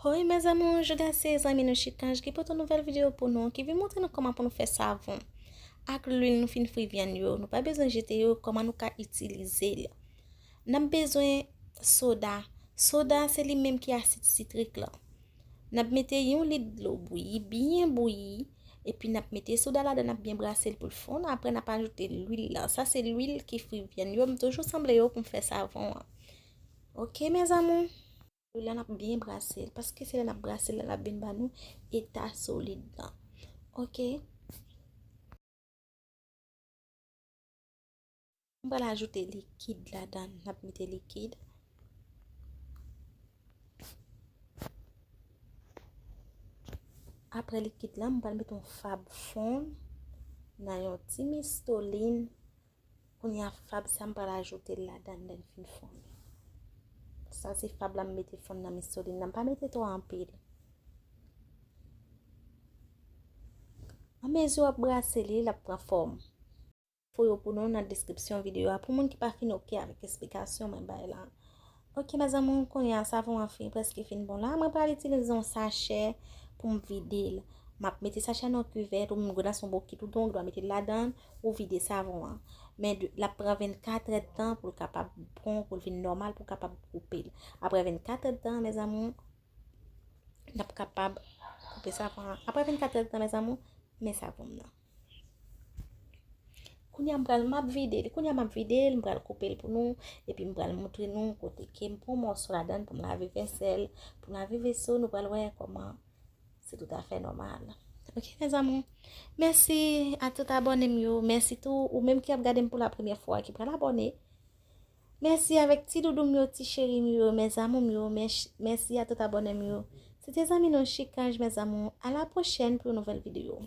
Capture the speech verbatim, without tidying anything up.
Wi, mes amours, jodi a se zanmi nou Chikanj ki pote yon nouvèl videyo pou nou, ki vin montre nou kòman pou nou fè savon ak lwil nou fin fri vyann yo. Nou pa bezwen jete yo, kòman nou ka itilize l. N ap bezwen soda. Soda se li menm ki asid sitrik la. N ap mete yon lit dlo bouyi, byen bouyi, epi n ap mete soda ladan, n ap byen brase l pou l fonn. Apre, n ap ajoute lwil la. Sa se lwil ki fri vyann yo. M toujou sanble yo pou m fè savon an. Oke, mes amours? Lwil la, n ap byen brase l, paske se lè n ap brase l la, l ap vin ba nou eta solid lan. Oke. M pral ajoute likid ladan. N ap mete likid. Apre likid la, m pral mete yon fab fonn nan yon ti mistolin. Kounye a, fab sa, m pral ajoute l ladan lè l fin fonn. Sa se fab la m mete fonn nan mistolin nan. M pa mete twò anpil. Anmezi w ap brase li, l ap pran fòm. Fo yo pou nou nan deskripsyon videyo a. Pou moun ki pa fin oke avèk esplikasyon mwen bay la. Oke, mes amours, kounye a savon an fin, prèske fin bon la. Mwen pral itilize yon sachè pou m vide l. M ap mete sachè nan yon kivèt, ou menm gwo nan son bokit ou don, ou dwa mete l ladan, ou vide savon an. Men de- l ap pran vennkat èdtan pou l kapab bon, pou l vin nòmal, pou w kapab koupe l. Apre vennkat èdtan, mes amours, n ap kapab koupe savon an. Apre vennkat èdtan, mes amours, men savon m nan. Kounye a m pral, m ap vide l. Kounye a m ap vide l, m pral koupe l pou nou, epi m pral montre nou kote ke m pran mòso ladan pou m lave vèsèl, pou m lave veso, nou pral wè kòman se toutafè nòmal. Oke, mes amours. Mèsi a tout abòne m yo. Mèsi tou ou menm ki ap gade m pou la premyè fwa, ki pral abòne. Mèsi avèk ti doudou m yo, ti cheri m yo, mes amours m yo. Mèch- Mèsi a tout abòne m yo. Se te zanmi nou Chikanj, mes amours. A la pwochèn pou yon nouvèl videyo.